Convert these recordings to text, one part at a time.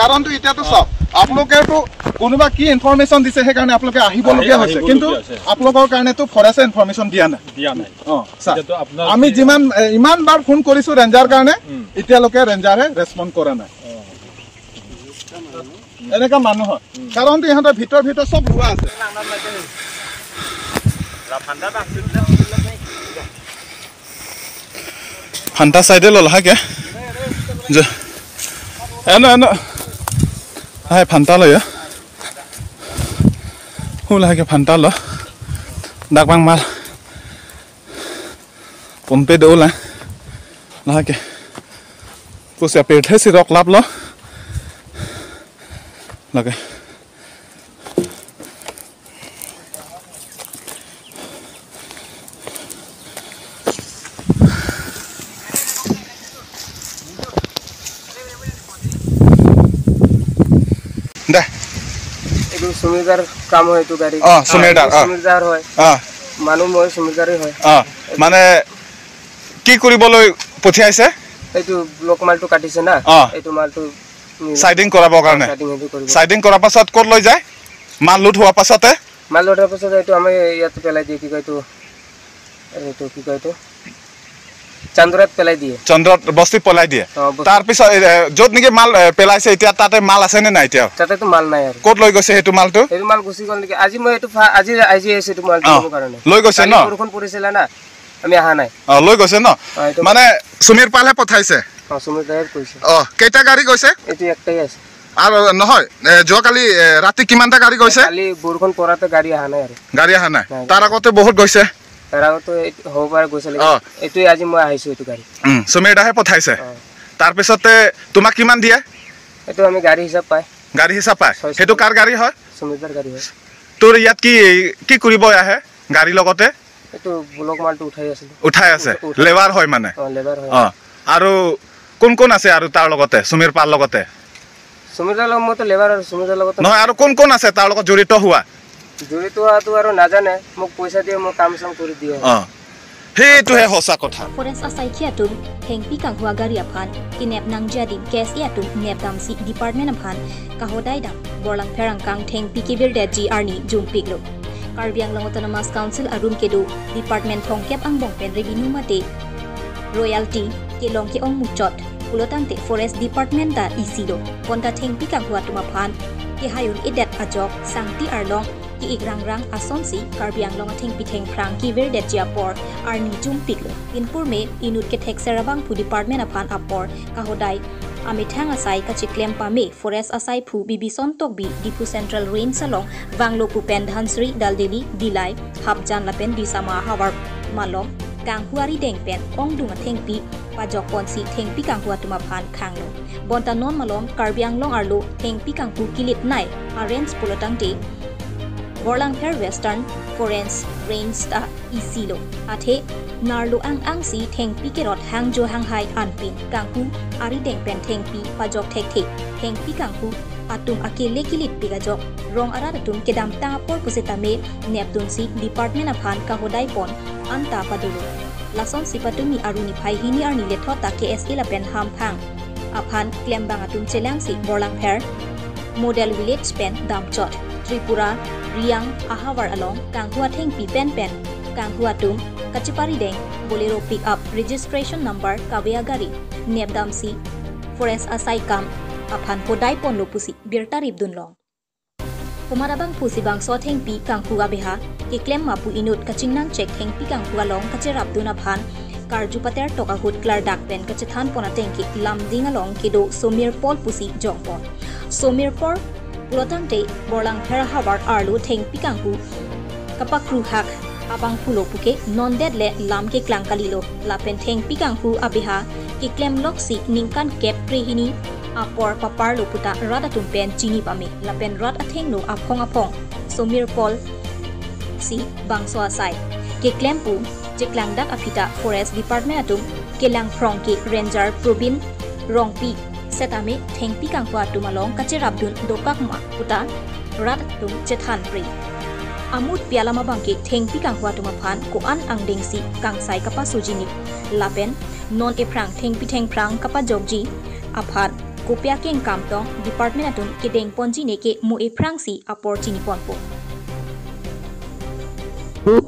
কাৰণটো এতিয়াতো চাওক, আপোনালোকেতো কোনোবা কি ইনফৰমেশ্যন দিছে সেইকাৰণে আপোনালোকে আহিবলগীয়া হৈছে, কিন্তু আপোনালোকৰ কাৰণেতো ফৰেষ্টে ইনফৰমেশ্যন দিয়া নাই। আমি যিমান ইমান বাৰ ফোন কৰিছো ৰেঞ্জাৰ কাৰণে, এতিয়ালৈকে ৰেঞ্জাৰে ৰেচপণ্ড কৰা নাই। এনেকুৱা মানুহ হয়, কাৰণটো ইহঁতৰ ভিতৰ ভিতৰ চব লোৱা আছে। ফান্টা চাইডে ল'লা কে এনে এনে হাই ফান্টা লয় লাহেকে ফান্টা ল ডাকবাং মাল পম্পে দৌলা লাহেকে পুচিয়া পেটহে চিৰক লাভ ল লাগে। দে এইটো সুমিদাৰ কাম হয়, এইটো গাড়ী সুমিদাৰ সুমিদাৰ হয়, মানুহ মই সুমিদাৰে হয়। মানে কি কৰিবলৈ পঠিয়াইছে? এইটো ব্লক মালটো কাটিছে না, এইটো মালটো চাইডিং কৰাবৰ কাৰণে। চাইডিং কৰাৰ পাছত ক'ত লৈ যায়? মাল লোড হোৱাৰ পাছতে, মাল লোড হোৱাৰ পাছত এইটো আমি ইয়াত পেলাই দিয়ে, কি কয় এইটো, এইটো কি কয় এইটো চন্দ্ৰত পেলাই দিয়ে, চন্দ্ৰত বস্তি পেলাই দিয়ে। তাৰপিছত য'ত নেকি মাল পেলাইছে এতিয়া তাতে মাল আছে নে নাই? এতিয়া তাতেতো মাল নাই। আৰু ক'ত লৈ গৈছে সেইটো মালটো? সেইটো মাল গুচি গ'ল নেকি? আজি মই এইটো আজি আজি আহিছো এইটো মালটো ল'বৰ কাৰণে। লৈ গৈছে ন? বৰষুণ পৰিছিলে না, আমি অহা নাই। লৈ গৈছে ন? মানে সুমিৰ পালহে পঠাইছে? সুমিৰ পালহে কৈছে। কেইটা গাড়ী গৈছে? এইটো একটাই আছে। আৰু নহয়, যোৱাকালি ৰাতি কিমানটা গাড়ী গৈছে? কালি বৰষুণ পৰাতে গাড়ী অহা নাই। আৰু গাড়ী অহা নাই, তাৰ আগতে বহুত গৈছে। তাৰ আগতে হ'ব পাৰে গৈছে, এইটোৱে আজি মই আহিছো এইটো গাড়ী। সুমিৰ দাহে পঠাইছে। তাৰপিছতে তোমাক কিমান দিয়ে? এইটো আমি গাড়ী হিচাপ পায়। গাড়ী হিচাপ পায়। সেইটো কাৰ গাড়ী হয়? সুমিৰদাৰ গাড়ী হয়। তোৰ ইয়াত কি কি কৰিব আহে গাড়ীৰ লগতে? এইটো ব্লক মালটো উঠাই আছে। উঠাই আছে, লেবাৰ হয় মানে? লেবাৰ হয়। আৰু কোন কোন আছে আৰু তাৰ লগতে, সুমিৰ পাল লগতে? সুমিৰদাৰ লগত মইতো লেবাৰ, আৰু সুমিৰদাৰ লগত নহয়, আৰু কোন কোন আছে তাৰ লগত জড়িত হোৱা? জড়িত হোৱাটো আৰু নাজানে, মোক পইচা দিয়ে, মই কাম চাম কৰি দিয়ে। সেইটোহে সঁচা কথা। ফৰেষ্ট আছাই খিয়াতুম থেংপি কাংহুৱা গাড়ী আফান কিনেপ নাংজিয়াদিম কেছ ইয়াতুম নেপদামচি ডিপাৰ্টমেণ্ট আফান কাহদাই দাম বৰলাং ফেৰাং কাং থেংপি কিবিৰ দে G আৰ্নি zoom পিগলো Karbi Anglong Autonomous Council arum kedo department thongkep angbong pen revenue mate royalty ke long ke ong muchot ulotangte forest department da isilo bonda thengpi kanghua tuma phan ke hayun edet ajok sangti arlong ki igrang rang asonsi Karbi Anglong thengpi thengphrang ki ver det jiapor arni jum piklo inpur me inut ke thekserabang phu department aphan apor kahodai amithang asai kachiklem pame forest asai phu bibison tokbi Diphu Central Range along Wanglo pupen Dhansiri Daldeli Dilai Hapjan lapen Disama hawar malong kanghuari dengpen ongdunga thengpi pajok ponsi thengpi kanghua tuma phan khanglo bonta non malong Karbi Anglong arlo thengpi kanghu kilit nai arrange polotangte Borlangpher Western Forest Range ta isilo athe narlo ang ang si thengpi kerot hangjo hanghai anpin kanghu ari dengpen thengpi pajok thekthi thengpi kanghu atum akele kilit pigajok rong araratum kedam ta por pusetame neptun si department aphan kahodai pon anta padulo lason sipatumi aruni phai hini arni lethota KSA lapen ham phang aphan klembang atum chelang si Borlangpher Model Village pen damchot Tripura Riang ahawar along kanghua thengpi pen pen kanghua tum Kachipari deng Bolero pick up registration number Kavya gari nepdamsi forest asai kam aphan hodai pon lopusi birta ribdun long Pumarabang pusi bang so thengpi kanghua beha ke klem mapu inut kachingnang check thengpi kanghua long kacherap dun aphan karjupater toka hut klar dak pen kachethan pona tengki lamding along kedo Somir Pol pusi jongpon Somir Por pulotangte Borlang phera hawar arlu thengpi kanghu kapakru hak abang phulo puke non dead le lam ke klangkalilo lapen thengpi kanghu abiha ke klem lok si ningkan kep prehini apor papar loputa rada tumpen chini pame lapen rat atheng no aphong aphong Somir Pol si bangso asai ke klempu cheklangdak afita forest department atum kelang phrong ke ranger Probin Rongpi setame thengpi kanghu atumalong kacherabdun dokak ma puta rat tum chethan pre amut pialama bangke thengpi kanghua tuma phan ko an angdeng si kangsai kapa sujini lapen non ephrang thengpi thengphrang kapa jogji aphat Kopya keng kamtong department atum kedeng ponji ne ke mu e prangsi apor chini ponpo.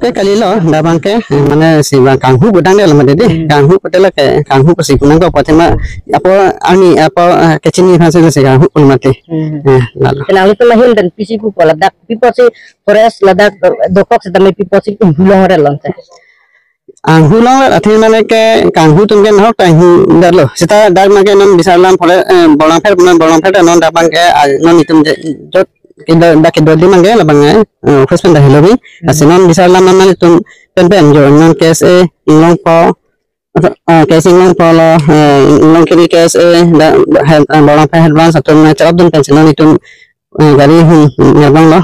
Ke kalilo dabang ke mana si bang kanghu budang dalam ada deh kanghu patela ke kanghu pasti kunang ko patema apa ani apa kecini hasil si kanghu pun mati lalu lalu tu lahir dan pisi ku ladakh piposi forest ladakh dokok sedang piposi hulong relong hulong athi mane ke kanghu tumke nahok kanghu darlo sita dar mage non bisalam phole bolang pher bolang pher non dabang ke non itum jot kinda ke dodi mange labang office pen dahilobi asinon bisalam man tum pen pen jo non case e inglong po case inglong po lo inglong kiri case e da bolang pher advance atum charab dun pen sinon itum gari hun nyabang lo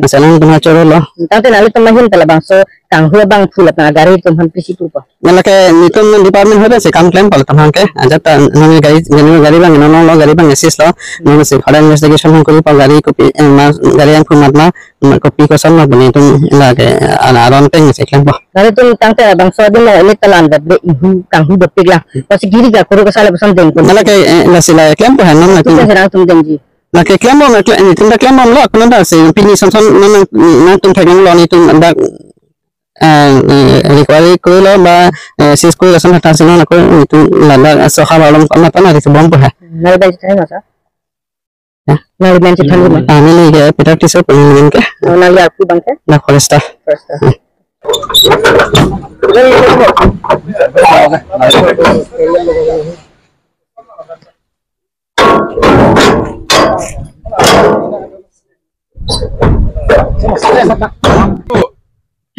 asalan tum choro lo tante nali tum mahil tala so kanghu bang phul apna gari tum han pisi pu pa malake nitum department hobe se kam claim pal tum hanke ajata non gari gari bang non lo gari bang assist lo non se fara investigation hon kori pa gari copy gari an phul matma copy ko sam bani tum lage aron peng se claim pa gari tum tangte bang so din la talan da be hu kanghu do pigla pasi giri ga koro ka sala basam den ko malake la sila claim pa non la tum tum den ji lake claim bom ni tum da claim bom lo kono da se pini son son non non tum thageng lo ni tum da recovery কৰি lo ba sis কৰি asan hata sin ko tu lada soha balom na ta na ri bom pa nal ba chai ma sa nal ben chai than ma ani ni ke peter tisor pun ke nal ya ku bang ke na foresta foresta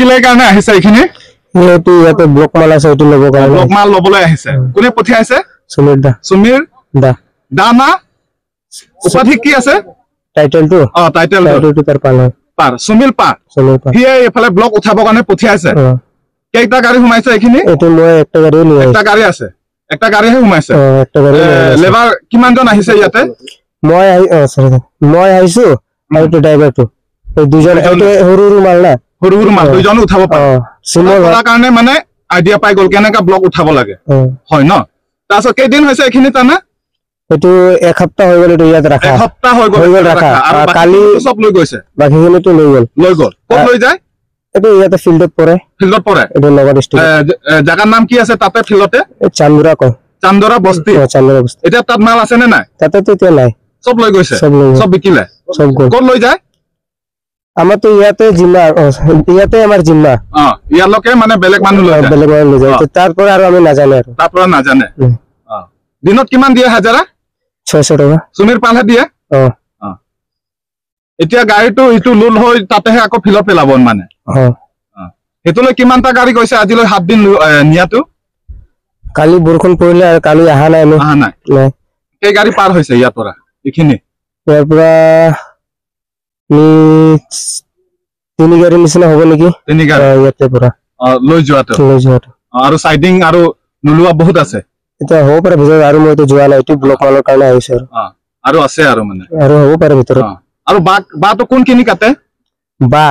কিলে কাৰণে আহিছে এইখিনি এইটো ইয়াতে block মাল আছে এইটো ল'ব কাৰণে ব্লক মাল ল'বলৈ আহিছে কোনে পঠিয়াইছে সুমিৰ দা সুমিৰ দা দা না উপাধি কি আছে টাইটেলটো অ টাইটেল টাইটেলটো তাৰ পাল পাৰ সুমিল পাৰ সুমিল পাৰ সিয়ে এইফালে ব্লক উঠাব কাৰণে পঠিয়াইছে কেইটা গাড়ী সোমাইছে এইখিনি এইটো মই একটা গাড়ী লৈ একটা গাড়ী আছে একটা গাড়ীহে সোমাইছে অ একটা গাড়ী লেবাৰ কিমানজন আহিছে ইয়াতে মই আহি অ সৰি মই আহিছো আৰু তো ড্ৰাইভাৰটো এই দুজন এইটো সৰু সৰু মাল না সৰু সৰু মাল দুজন উঠাব পাৰে সিমল কাৰণে মানে আইডিয়া পাই গ'ল কেনেকা ব্লক উঠাব লাগে হয় ন তাৰপিছত কেইদিন হৈছে এইখিনি তানা এইটো এক সপ্তাহ হৈ গ'ল এইটো ইয়াত ৰাখা এক সপ্তাহ হৈ গ'ল ৰাখা আৰু কালি চব লৈ গৈছে বাকীখিনিতো লৈ গ'ল লৈ গ'ল ক'ত লৈ যায় এইটো ইয়াতে ফিল্ডত পৰে ফিল্ডত পৰে এইটো নগৰ ডিষ্ট্ৰিক্ট জাগাৰ নাম কি আছে তাতে ফিল্ডতে চান্দৰা কয় চান্দৰা বস্তি চান্দৰা বস্তি এতিয়া তাত মাল আছে নে নাই তাতেতো এতিয়া নাই চব লৈ গৈছে চব বিকিলে চব গ'ল ক'ত লৈ যায় আমাৰতো ইয়াতে জিম্মা ইয়াতে আমাৰ জিম্মা অ ইয়ালৈকে মানে বেলেগ মানুহ লৈ যায় বেলেগ মানুহ লৈ যায় তাৰ পৰা আৰু আমি নাজানে আৰু তাৰ পৰা নাজানে অ দিনত কিমান দিয়ে হাজাৰা 600 টকা সুমিৰ পালহে দিয়ে অ অ এতিয়া গাড়ীটো ইটো লোড হৈ তাতেহে আকৌ ফিলত পেলাব মানে অ অ সেইটোলৈ কিমানটা গাড়ী গৈছে আজিলৈ 7 দিন নিয়াটো কালি বৰষুণ পৰিলে আৰু কালি অহা নাই আমি অহা নাই নাই কেই গাড়ী পাৰ হৈছে ইয়াৰ পৰা এইখিনি ইয়াৰ পৰা তিনি গাড়ী নিচিনা হ'ব নেকি তিনি গাড়ী ইয়াতে পৰা লৈ যোৱাটো লৈ যোৱাটো আৰু চাইডিং আৰু নোলোৱা বহুত আছে এতিয়া হ'ব পাৰে ভিতৰত আৰু মইতো যোৱা নাই এইটো ব্লক মালৰ কাৰণে আহিছো আৰু আৰু আছে আৰু মানে আৰু হ'ব পাৰে ভিতৰত আৰু বাটো কোনখিনি কাটে বা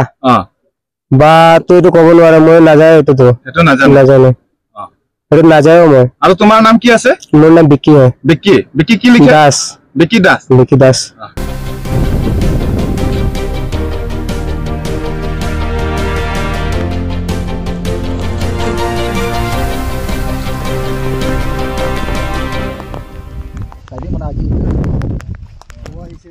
বাটো এইটো ক'ব নোৱাৰে মই নাযায় এইটোতো সেইটো নাজানো নাজানো সেইটো নাযায়ো মই আৰু তোমাৰ নাম কি আছে মোৰ নাম বিকি হয় বিকি বিকি কি লিখে দাস বিকি দাস বিকি Das Tadi mana lagi? Wah, isi.